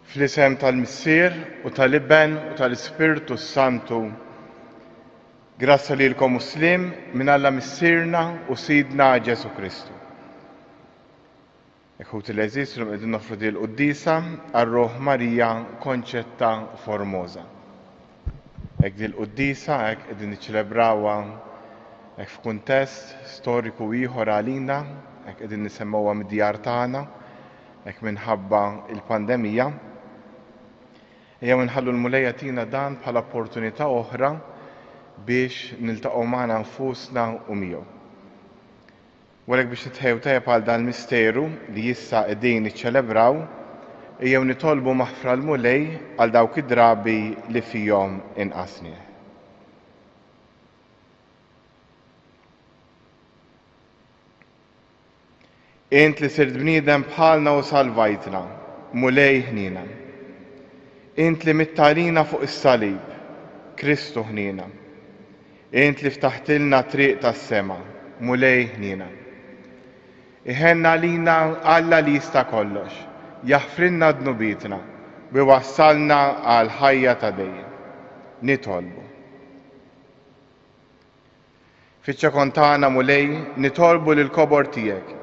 Fl-isem tal-Missier u tal-Iben u tal-Ispirtu s-Santu. Grazzja lilkom u sliem minn Alla Missierna u Sidna Ġesù Kristu. Hekk ħuti l-għeżież illum qegħdin noffru din il-quddiesa għal ruħ Marija Konċetta Formosa. Hekk din il-quddiesa hekk qegħdin niċċelebrawha hekk f'kuntest storiku ieħor għalina, hekk qegħdin nisemmgħuha mid-djar tagħna, hekk minħabba l-pandemija. Ejjew inħallu l-Mulej jagħtina dan bħala opportunità oħra biex niltaqgħu magħna nfusna u miegħu. U għalhekk biex nitħejjew tajjeb għal dan il-misteru li issa qegħdin niċċelebraw, ejjew nitolbu maħfra l-Mulej għal dawk id-drabi li fihom inqasnieh. Int li sirt bniedem bħalna u salvajtna, Mulej ħniena. Int li mitt għalina fuq is-salib, Kristu ħniena. Int li ftaħtilna t-triq tas-sema, Mulej ħniena. Iħenn għalina Alla li jista' kollox, jaħfrilna dnubietna u jwassalna għall-ħajja ta' dejjem. Nitolbu. Fiċ-ċokon tagħna, Mulej, nitolbu lill-kobor tiegħek,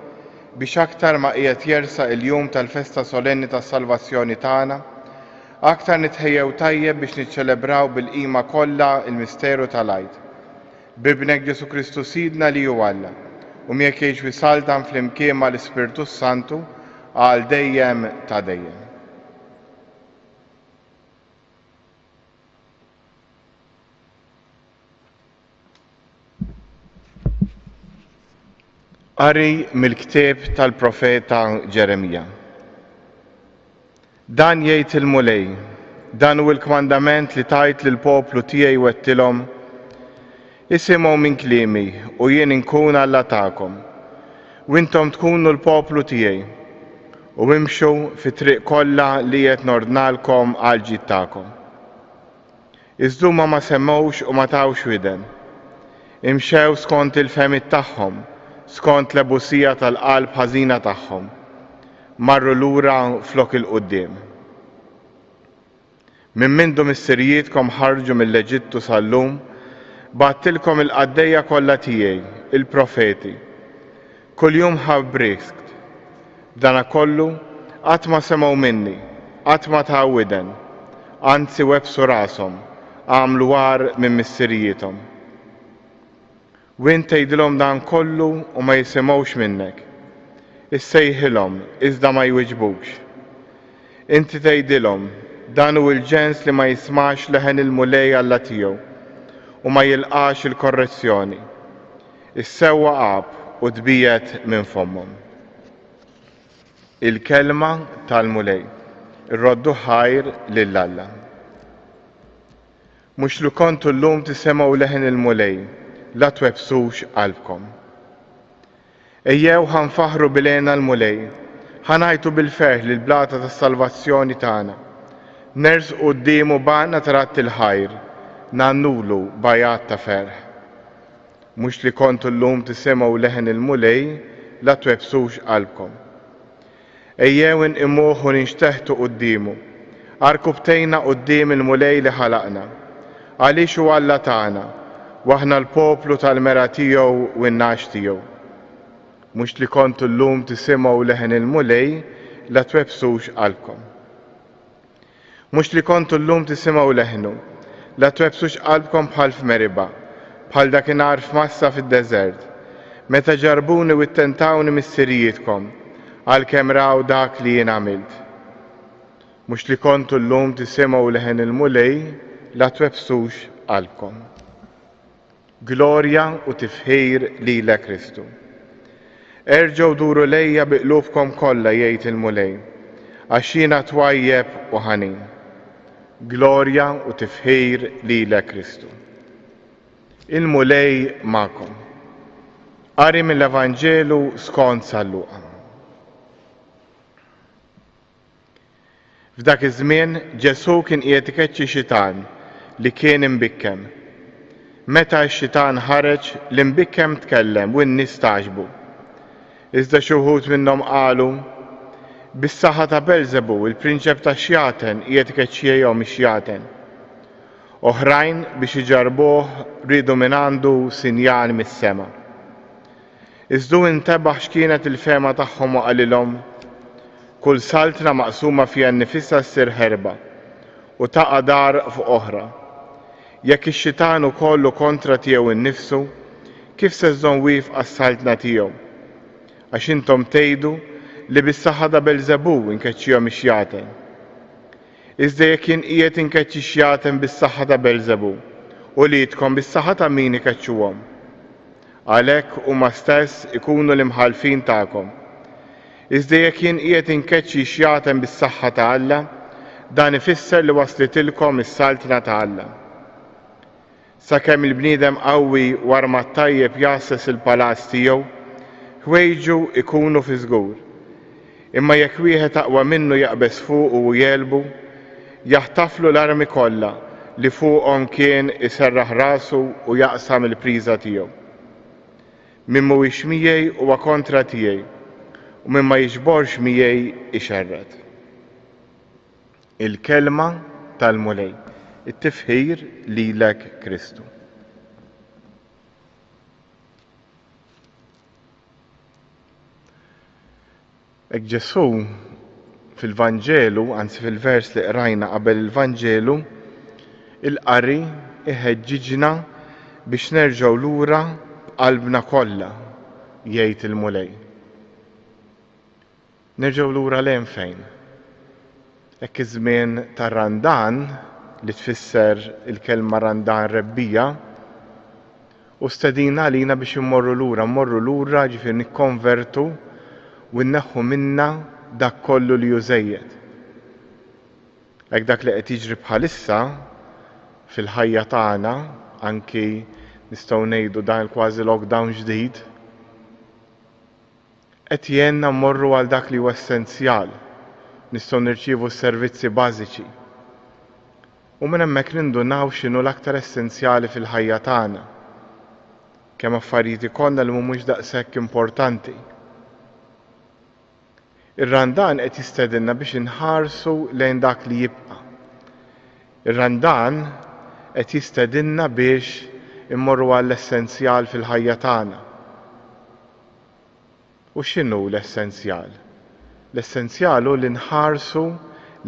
biex aktar ma qiegħed jersaq il-jum tal-festa solenni tas-salvazzjoni tagħna, aktar nitħejjew tajjeb biex niċċelebraw bil-qima kollha l-misteru tal-Għid. B'Ibnek Ġesù Kristu Sidna li hu Alla, u miegħek jgħix u jsaltan flimkien mal-Ispirtu s-Santu għal dejjem ta' dejjem. Qari mill-ktieb tal-profeta Ġeremija. Dan jgħid il-Mulej, dan hu l-kmandament li tajt lill-poplu tiegħi u għedtilhom, Isimgħu minn kliemi u jien inkun Alla tagħkom, u intom tkunu l-poplu tiegħi, u imxu fit-triq kollha li qed nordnalkom għall-ġid tagħkom. Iżda huma ma semgħux u ma tawx widen. Imxew skont il-fehmiet tagħhom, skont l-ebusija tal-qalb ħażina tagħhom. Marru lura flok 'il quddiem. Minn mindu missirijietkom ħarġu mill-Eġittu sal-lum, bgħattilkom il-qaddejja kollha tiegħi, il-profeti. Kuljum ħabbrikt. B'danakollu, qatt ma semgħu minni, qatt ma taw widen, anzi webbsu rashom, għamlu agħar minn missirijiethom. U int tgħidilhom dan kollu u ma jisimgħux minnek. Issejħilhom, iżda ma jwiġbukx. Inti tgħidilhom, 'Dan hu l-ġens li ma jismax leħen il-Mulej Alla tiegħu u ma jilqax il-korrezzjoni. Is-sewwa għab u tbiegħed minn fommhom. Il-Kelma tal-Mulej. Irroddu ħajr lil Alla. Mhux li kontu llum tisimgħu leħen il-Mulej, la twebbsux qalbkom. Ejjew ħa nfaħħru bil-hena l-Mulej, ħa ngħajtu bil-ferħ lill-blata tas-salvazzjoni tagħna. Nersqu quddiemu b'għanna ta' radd il-ħajr, ngħannulu b'għajat ta' ferħ. Mhux li kontu llum tisimgħu leħen il-Mulej, la twebbsux qalbkom. Ejjew inqimuh u ninxteħtu quddiemu, għarkupptejna quddiem il-Mulej li ħalaqna. Għaliex hu Alla tagħna, u aħna l-poplu tal-mergħa tiegħu u n-nagħaġ tiegħu. Mhux li kontu llum tisimgħu leħen il-Mulej, la twebbsux qalbkom. Mhux li kontu llum tisimgħu leħnu, la twebbsux qalbkom bħal f'Meriba, bħal dakinhar f'Massa fid-deżert, meta ġarrbuni u ttentawni missirijietkom, għalkemm raw dak li jien għamilt. Mhux li kontu llum tisimgħu leħen il-Mulej, la twebbsux qalbkom. Glorja u tifħir lilek Kristu. Erġgħu duru lejja bi qlubkom kollha, jgħid il-Mulej, għax jiena twajjeb u ħanin. Glorja u tifħir lilek Kristu. Il-Mulej magħkom. Qari mill-Evanġelu skont San Luqa. F'dak iż-żmien Ġesù kien qiegħed ikeċċi xitan li kien imbikkem. Meta x-xitan ħareġ, l-imbikkem tkellem u n-nies stagħġbu. Iżda xi wħud minnhom qalu, Bis-saħħa ta' Belżebu, il-prinċep tax-xjaten, qiegħed ikeċċihom ix-xjaten. Oħrajn, biex iġarrbuh, riedu mingħandu sinjal mis-sema. Iżda hu intebaħ x'kienet il-fehma tagħhom u qalilhom, Kull saltna maqsuma fiha nnifisha ssir ħerba, u taqa' dar fuq oħra. Jekk ix-xitan ukoll hu kontra tiegħu nnifsu, kif se żżomm wieqfa s-saltna tiegħu? Għax intom tgħidu li bis-saħħa ta' Belżebù nkeċċihom ix-xjaten. Iżda jekk jien qiegħed inkeċċi x-xjaten bis-saħħa ta' Belżebù, uliedkom bis-saħħa ta' min ikeċċuhom? Għalhekk huma stess ikunu l-imħallfin tagħkom. Iżda jekk jien qiegħed inkeċċi x-xjaten bis-saħħa ta' Alla, dan ifisser li waslitilkom is-saltna ta' Alla. Sakemm il-bniedem qawwi u armat tajjeb jgħasses il-palazz tiegħu, ħwejġu jkunu fiż-żgur. Imma jekk wieħed aqwa minnu jaqbeż fuqu u jegħlbu, jaħtaflu l-armi kollha li fuqhom kien iserraħ rasu u jaqsam il-priża tiegħu. Min mhuwiex miegħi huwa kontra tiegħi, u min ma jiġborx miegħi ixerred. Il-Kelma tal-Mulej. It-tifħir lilek Kristu. Hekk Ġesù fil-Vanġelu, anzi fil-vers li qrajna qabel il-Vanġelu, il-qari iħeġġiġna biex nerġgħu lura b'qalbna kollha, jgħid il-Mulej. Nerġgħu lura 'l hemm fejn? Hekk iż-żmien tar-Randan, li tfisser il-kelma Randan rebbiegħa, hu stedina għalina biex immorru lura, mmorru lura ġifieri nikkonvertu u nneħħu minna dak kollu li hu żejjed. Hekk dak li qed jiġri bħalissa fil-ħajja tagħna, anki nistgħu ngħidu dan il-kważi lockdown ġdid, Qed jgħinna mmorru għal dak li huwa essenzjal, nistgħu nirċievu s-servizzi bażiċi. U minn hemmhekk nindunaw x'inhu l-aktar essenzjali fil-ħajja tagħna. Kemm affarijiet ikollna li mhumiex daqshekk importanti. Ir-Randan qed jistedinna biex inħarsu lejn dak li jibqa'. Ir-Randan qed jistedinna biex immorru għall-essenzjal fil-ħajja tagħna. U x'inhu l-essenzjal? L-essenzjal hu li nħarsu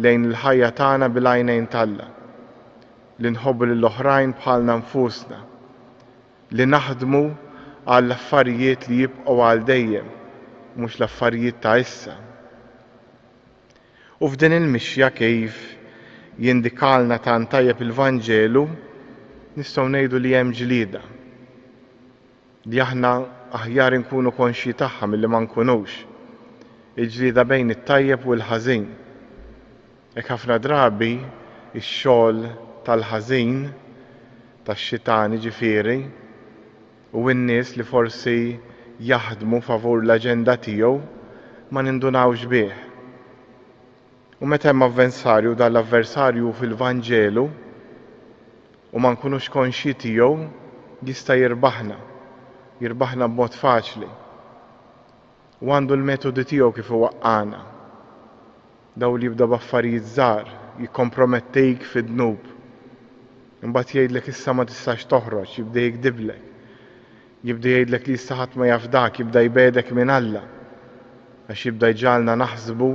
lejn il-ħajja tagħna bil-għajnejn t'Alla, li nħobbu lill-oħrajn bħalna nfusna, li naħdmu għall-affarijiet li jibqgħu għal dejjem u mhux l-affarijiet ta' issa. U f'din il-mixja kif jindikalna tant tajjeb il-Vanġelu, nistgħu ngħidu li hemm ġlieda. Li aħna aħjar inkunu konxji tagħha milli ma nkunux. Il-ġlieda bejn it-tajjeb u l-ħażin. Hekk ħafna drabi x-xogħol tal-ħażin, tax-xitan jiġifieri, u n-nies li forsi jaħdmu favur l-aġenda tiegħu ma nindunawx bih. U meta hemm avvensarju, dan l-avversarju hu fil-Vanġelu u ma nkunux konxji tiegħu, jista' jirbaħna, jirbaħna b'mod faċli. U għandu l-metodi tiegħu kif iwaqqagħna. Dawl jibda b'affarijiet żgħar, jikkompromettik fid-dnub. Imbagħad jgħidlek issa ma tistax toħroġ, jibda jigdiblek. Jibda jgħidlek li issa ħadd ma jafdak, jibda jbegħdek minn Alla. Għax jibda jġagħalna naħsbu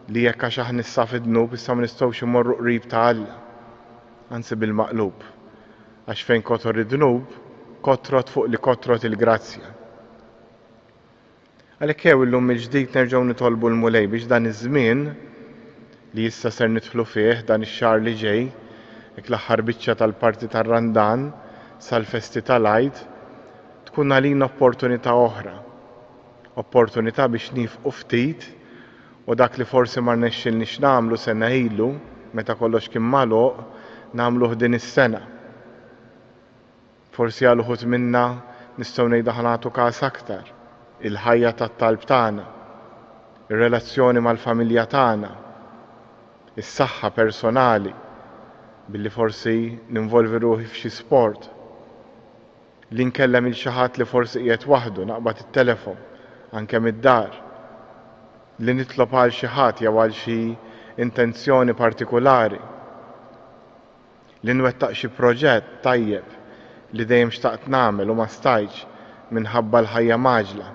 li jekk għax aħna issa fid-dnub issa ma nistgħux immorru qrib ta' Alla. Anzi bil-maqlub. Għax fejn kotor id-dnub, kotrot fuq li kotrot il-grazzja. Għalhekk ejjew illum mill-ġdid nerġgħu nitolbu l-Mulej biex dan iż-żmien li issa ser nidħlu fih dan ix-xahar li ġej, hekk l-aħħar biċċa tal-parti tar-Randan sal-festi tal-Għid, tkun għalina opportunità oħra. Opportunità biex niefqu ftit u dak li forsi ma rnexxilniex nagħmlu sena ilu, meta kollox kien magħluq, nagħmluh din is-sena. Forsi għal uħud minna nistgħu ngħidu ħa nagħtu każ aktar il-ħajja tat-talb tagħna, ir-relazzjoni mal-familja tagħna, is-saħħa personali billi forsi ninvolvi ruħi f'xi sport, li nkellem 'il xi ħadd li forsi qiegħed waħdu, naqbad it-telefon anke mid-dar. Li nitlob għal xi ħadd jew għal xi intenzjoni partikulari. Li nwettaq xi proġett tajjeb li dejjem xtaqt nagħmel u ma stajtx minħabba l-ħajja mgħaġġla.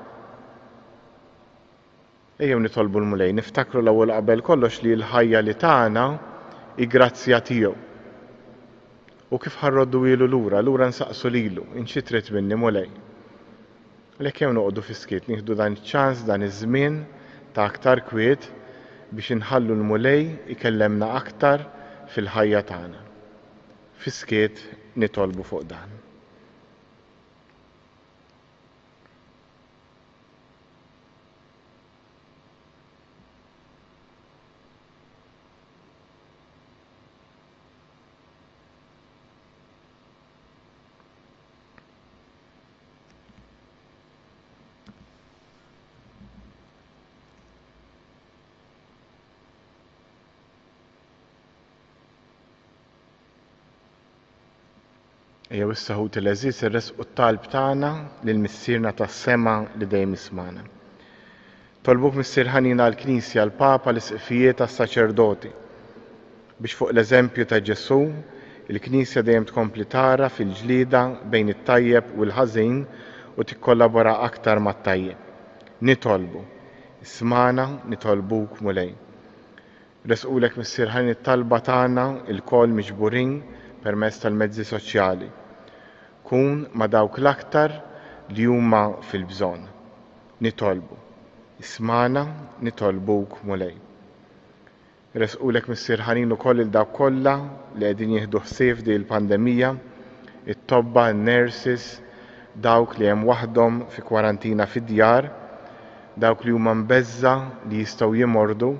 Ejjew nitolbu l-Mulej, niftakru l-ewwel u qabel kollox li l-ħajja li tana hi grazzja tiegħu. U kif ħa rrodduhielu lura, lura nsaqsu lilu, int xi trid minni Mulej? Għalhekk ejjew noqogħdu fis-skiet, nieħdu dan iċ-ċans, dan iż-żmien ta' aktar kwiet biex inħallu l-Mulej ikellemna aktar fil-ħajja tagħna. Fis-skiet nitolbu fuq dan. Ejjew issa ħuti l-għeżież irressqu t-talb tagħna lil Missierna tas-sema li dejjem jismagħna. Tolbuk Missier ħanin għall-Knisja, l-Papa, l-Isqfijiet, għas-saċerdoti, biex fuq l-eżempju ta' Ġesù, il-Knisja dejjem tkompli tagħraf il-ġlieda bejn it-tajjeb u l-ħażin u tikkollabora aktar mat-tajjeb. Nitolbu. Ismagħna, nitolbuk, Mulej. Ressqulek Missier ħanin it-talba tagħna lkoll miġburin permezz tal-mezzi soċjali. Kun ma' dawk l-aktar li huma fil-bżonn. Nitolbu. Ismagħna, nitolbuk, Mulej. Ressqulek Missier ħanin ukoll lil dawk kollha li qegħdin jieħdu ħsieb f'din il-pandemija, it-tobba, in-nurses, dawk li hemm waħdhom fi kwarantina fid-djar, dawk li huma mbeżża' li jistgħu jimordu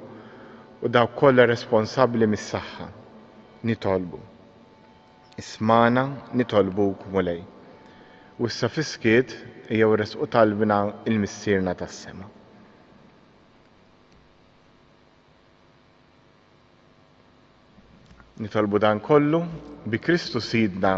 u dawk kollha responsabbli mis-saħħa. Nitolbu. Ismagħna, nitolbuk, Mulej. U issa fis-skiet ejjew irressqu talbna 'l Missierna tas-sema. Nitolbu dan kollu bi Kristu Sidna.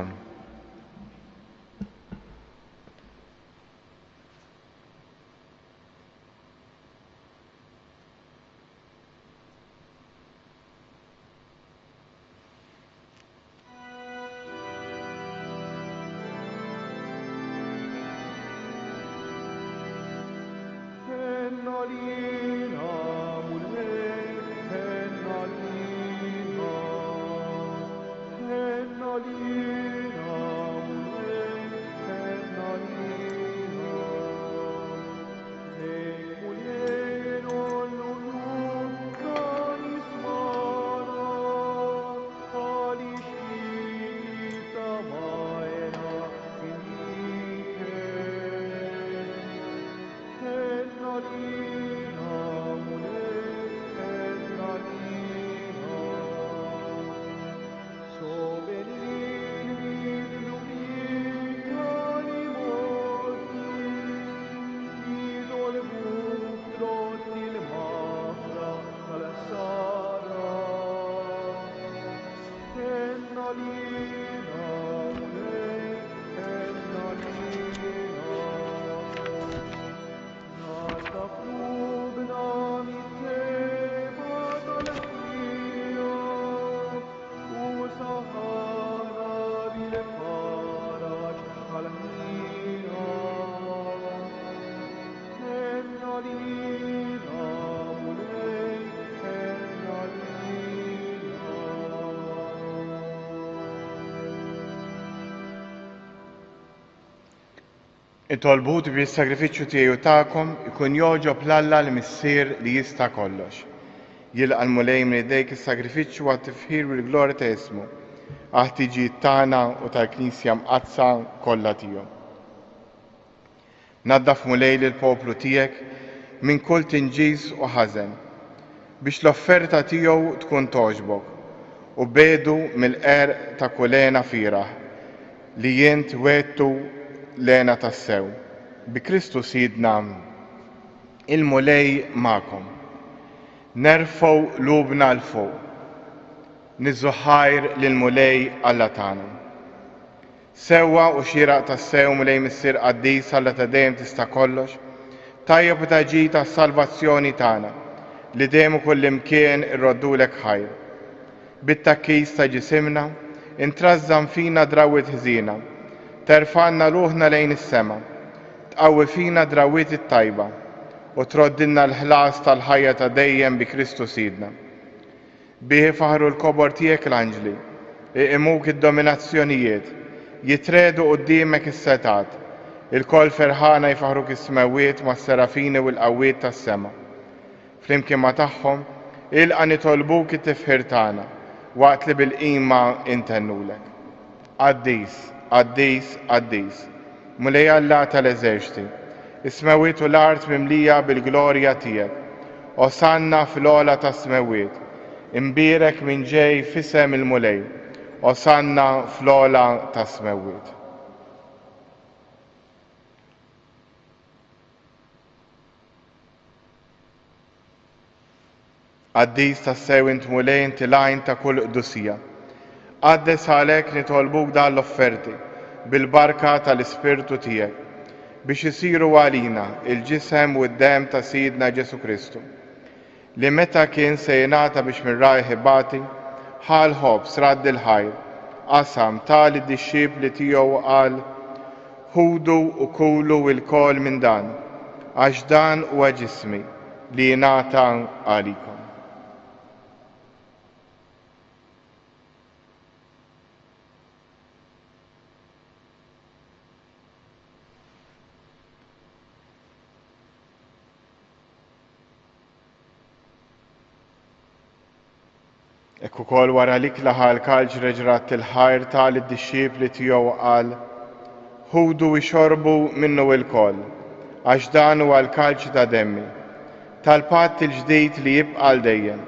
Itolbu ħuti biex is-sagrifiċċju tiegħi u tagħkom ikun jogħġob 'l Alla l-Missier li jista' kollox. Jilqa' l-Mulej minn idejk is-sagrifiċċju għat-tifħir u l-glorja ta' ismu, għall-ħtiġijiet tagħna u tal-Knisja Mqaddsa kollha tiegħu. Naddaf Mulej lill-poplu tiegħek minn kull tinġis u ħażen, biex l-offerta tiegħu tkun togħġbok, u biegħdu mill-qerq ta' kull hena fieragħ, li int wegħdtu l-hena tassew. Bi Kristu Sidna. Il-Mulej magħkom. Nerfgħu qlubna 'l fuq. Niżżu ħajr lill-Mulej Alla tagħna. Sewwa u xieraq tassew, Mulej Missier Qaddis, Alla ta' dejjem tista' kollox, tajjeb u ta' ġid għas-salvazzjoni tagħna. li dejjem u kullimkien irroddulek ħajr. Bit-tgħakkis ta' ġisimna, intrażżan fina drawwiet ħżiena, terfgħalna ruħna lejn is-sema, tqawwi fina drawwiet it-tajba, u troddilna l-ħlas tal-ħajja ta' dejjem bi Kristu Sidna. Bih ifaħħru l-kobor tiegħek l-anġli, iqimuk id-dominazzjonijiet, jitriegħdu quddiemek is-setgħat, ilkoll ferħana jfaħħruk is-smewwiet mas-serafini u l-qawwiet tas-sema. Flimkien ma' tagħhom, ilqa' nitolbuk it-tifħir tagħna, waqt li bil-qima intennulek. Qaddis, qaddis, qaddis, Mulej Alla tal-eżerċti, is-smewwiet u l-art mimlija bil-glorja tiegħek. Osanna fl-ogħla tas-smewwiet. Imbierek min ġej f'isem il-Mulej. Osanna fl-ogħla tas-smewwiet. Qaddis tassew int Mulej inti l-għajn ta' kull qdusija. Qaddes għalhekk nitolbuk dan l-offerti bil-barka tal-Ispirtu tiegħek, biex isiru għalina il-ġisem u d-demm ta' Sidna Ġesù Kristu, li meta kien se jingħata biex minn rajh ibati, ħa l-ħobż, radd il-ħajr, qasam, ta lid-dixxipli tiegħu u qal, Ħudu u kulu ilkoll minn dan, għax dan huwa ġismi, li jingħata għalikom. Hekk ukoll wara l-ikla ħa l-kalċ reġa' radd il-ħajr ta lid-dixxipli tiegħu u qal, Ħudu ixorbu minnu ilkoll, għax dan huwa l-kalċ ta' demmi, tal-patt il-ġdid li jibqa' għal dejjem,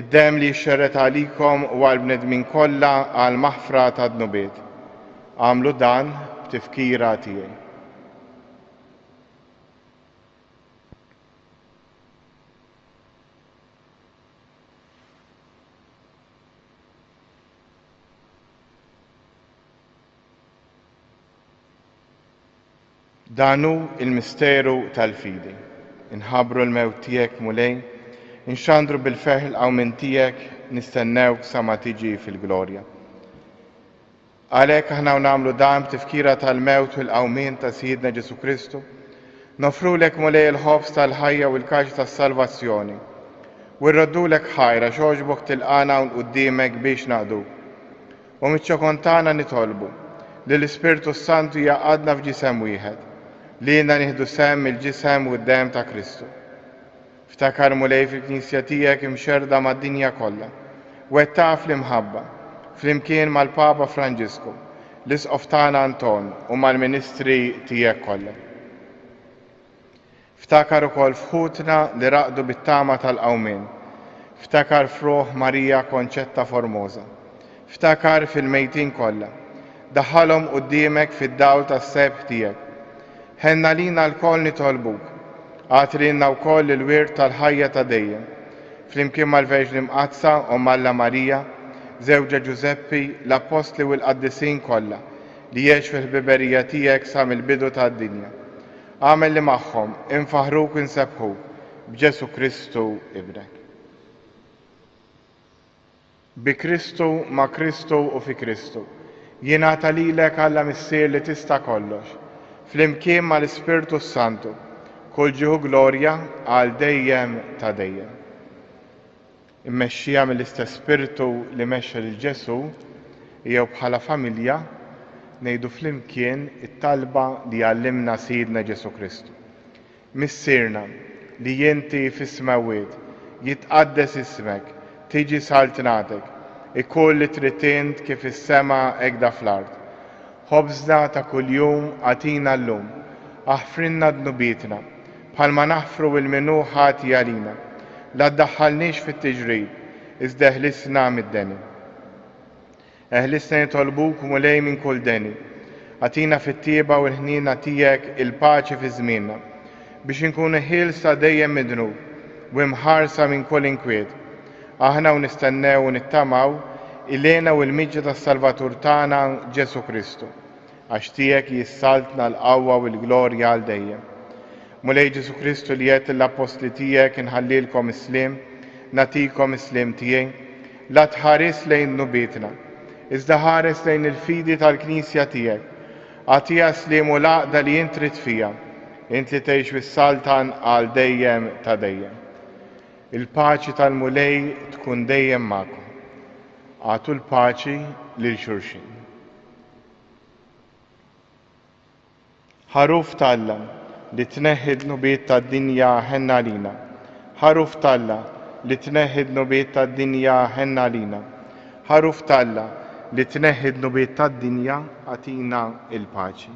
id-demm li jixxerred għalikom u għall-bnedmin kollha għall-maħfra tad-dnubiet. Agħmlu dan b'tifkira tiegħi. Dan hu l-misteru tal-fidi. Inħabbru l-mewt tiegħek, Mulej, inxandru bil-ferħ il-qawmien tiegħek, nistennewk sa ma tiġi fil-glorja. Għalhekk aħna u nagħmlu dan b'tifkira tal-mewt u l-qawmien ta' Sidna Ġesù Kristu, noffrulek Mulej il-ħobż tal-ħajja u l-kaċ tas-salvazzjoni, u rroddulek ħajr għax għoġbok tilqagħna hawn quddiemek biex naqduk. U miċ-ċokon tagħna nitolbu li l-Ispirtu s-Santu jgħaqqadna f'ġisem wieħed, lilna nieħdu sehem mill-ġisem u d-demm ta' Kristu. Ftakar, Mulej, fil-Knisja tiegħek imxerrda mad-dinja kollha. Wettaqha fl-imħabba, flimkien mal-Papa Franġisku, l-Isqof tagħna Anton u mal-ministri tiegħek kollha. Ftakar ukoll f'ħutna li raqdu bit-tama tal-qawmien. Ftakar f'ruħ Maria Concetta Formosa. Ftakar fil-mejtin kollha. Daħħalhom quddiemek fid-dawl tas-sebħ tiegħek. Ħenn għalina lkoll nitolbuk. Agħti lilna wkoll il-wirt tal-ħajja ta' dejjem. Flimkien mal-Verġni Mqaddsa, Omm Alla Marija, żewġha Ġużeppi, l-Appostli u l-qaddisin kollha li għexu fil-ħbiberija tiegħek sa mill-bidu tad-dinja. Agħmel li magħhom infaħħruk u nsebbħuk b'Ġesù Kristu Ibnek. Bi Kristu, ma' Kristu u fi Kristu, jingħata lilek Alla Missier li tista' kollox, flimkien mal-Ispirtu s-Santu, kull ġieħ u glorja għal dejjem ta' dejjem. Immexxija mill-istess Spirtu li mexxa lil Ġesù, ejjew bħala familja ngħidu flimkien it-talba li għallimna Sidna Ġesù Kristu. Missierna, li inti fis-smewwiet, jitqaddes ismek, tiġi saltnatek, ikun li trid int kif fis-sema hekda fl-art. Ħobżna ta' kuljum agħtina llum. Aħfrilna dnubietna, bħalma naħfru 'l min hu ħati għalina. La ddaħħalniex fit-tiġrib, iżda eħlisna mid-deni. Eħlisna nitolbuk, Mulej, minn kull deni. Agħtina fit-tjieba u l-ħniena tiegħek il-paċi fi żmienna, biex inkunu ħielsa dejjem mid-dnub u imħarsa minn kull inkwiet, aħna u nistennew u nittamaw il-hena u l-miġja tas-Salvatur tagħna Ġesù Kristu, għax tiegħek hi s-saltna, l-qawwa u l-glorja għal dejjem. Mulej Ġesù Kristu li għedt lill-appostli tiegħek inħallilkom is-sliem, nagħtikom is-sliem tiegħi, la tħares lejn dnubietna, iżda ħares lejn il-fidi tal-Knisja tiegħek. Agħtiha s-sliem u l-għaqda li int trid fiha, int li tgħix u ssaltan għal dejjem ta' dejjem. Il-paċi tal-Mulej tkun dejjem magħkom. Agħtu l-paċi lil xulxin. Ħaruf t'Alla, li tneħħi d-dnubiet tad-dinja, ħenn għalina. Ħaruf t'Alla, li tneħħi d-dnubiet tad-dinja, ħenn għalina. Ħaruf t'Alla, li tneħħi d-dnubiet tad-dinja, agħtina l-paċi.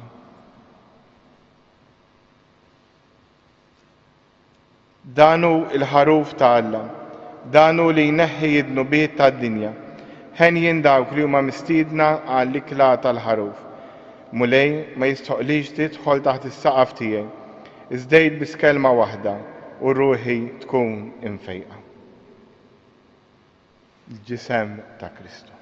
Dan hu l-Ħaruf ta' Alla. Dan hu li jneħħi d-dnubiet tad-dinja. Henjin dawk li huma mistiedna għall-ikla tal-Ħaruf. Mulej, ma jistħoqqlix tidħol taħt is-saqaf tiegħi, iżda għid biss kelma waħda u ruħi tkun imfejqa. Il-ġisem ta' Kristu.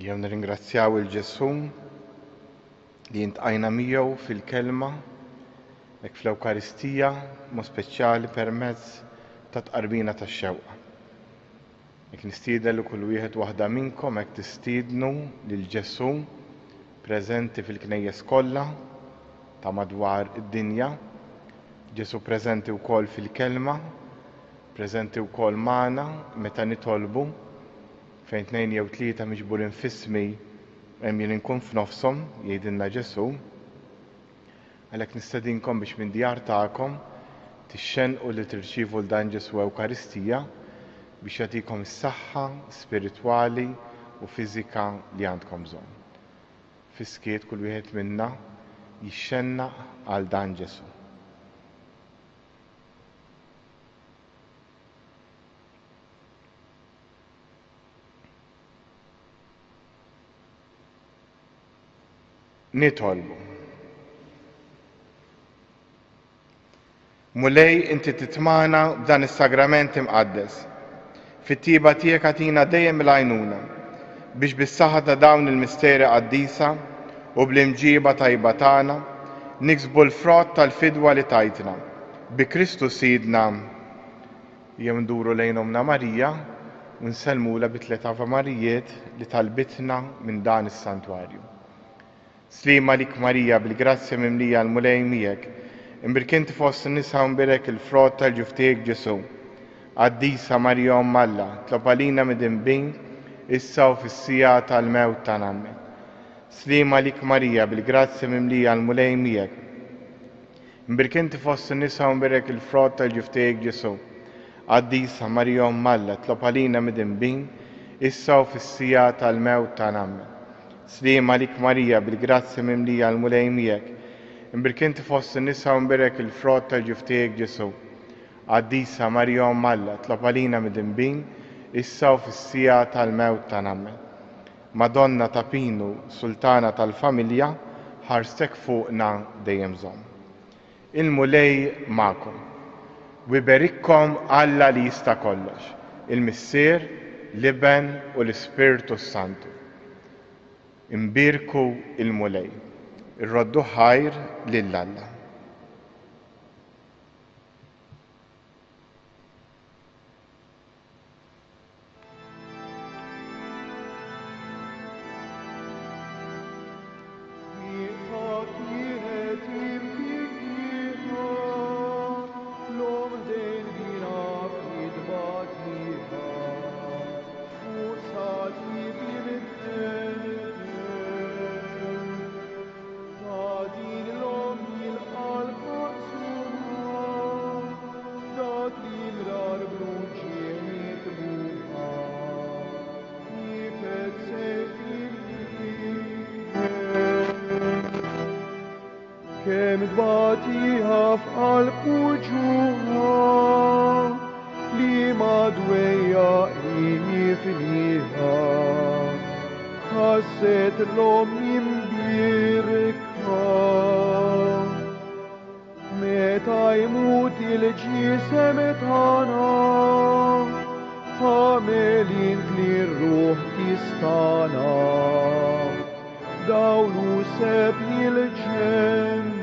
Jew nirringrazzjaw il Ġesù li jintqajna miegħu fil-kelma hekk fl-Ewkaristija, mod speċjali permezz ta' tqarbina tax-xewqa. Hekk nistieden li kull wieħed waħda minnkom hekk tistiednu lil Ġesù preżenti fil-knejjes kollha ta' madwar id-dinja. Ġesù preżenti wkoll fil-kelma, preżenti wkoll magħna meta nitolbu, fejn tnejn jew tlieta miġburin f'ismi hemm jien inkun f'nofshom, jgħidilna Ġesù. Għalhekk nistedinkom biex minn djar tagħkom tixxennqu li tirċievu 'l dan Ġesù Ewkaristija biex jagħtikom is-saħħa spiritwali u fiżika li għandkom bżonn. Fis-skiet kull wieħed minna jixxennaq għal dan Ġesù. Nitolbu. Mulej, inti titmagħna b'dan is-sagrament imqaddes. Fit-tjieba tiegħek agħtina dejjem il-għajnuna biex bis-saħħa ta' dawn il-misteri qaddisa u bl-imġieba tajba tagħna niksbu l-frott tal-fidwa li tajtna bi Kristu Sidna. Jew nduru lejn Ommna Marija u nsellmulha bi tliet Ave Marijiet li talbitna minn dan is-santwarju. Sliem għalik Marija, bil-grazzja mimlija l-Mulej miegħek. Imbierk inti fost in-nisa u mbierek il-frott tal-ġuf tiegħek Ġesù. Qaddisa Marija Omm Alla, tlob għalina midinbin, issa u fis-siegħa tal-mewt tagħna. Ammen. Sliem għalik Marija, bil-grazzja mimlija l-Mulej miegħek. Imbierka inti fost in-nisa u mbierek il-frott tal-ġuf tiegħek Ġesù. Qaddisa Marija Omm Alla, itlob għalina midinbin, issa u fis-siegħa tal-mewt tagħna. Ammen. Sliem għalik Marija, bil-grazzja mimlija l-Mulej miegħek. Imbierka inti fost in-nisa u mbierek il-frott tal-ġuf tiegħek Ġesù. Qaddisa Marija Omm Alla, itlob għalina midinbin, issa u fis-siegħa tal-mewt tagħna. Ammen. Madonna ta' Pinu, Sultana tal-familja, ħarstek fuqna dejjem żomm. Il-Mulej magħkom. U jberikkom Alla li jista' kollox, il-Missier, l-Iben u l-Ispirtu s-Santu. Imbierku l-Mulej. Irroddu ħajr lil Alla. Kemm tbatiha f'qalb uġuħha li madwejja jifniha. Ħasset l-omm imbierka. Meta jmut il-ġisem tagħna, tagħmel int li r-ruħ tistana. Dawl u sebħ il-ġenna.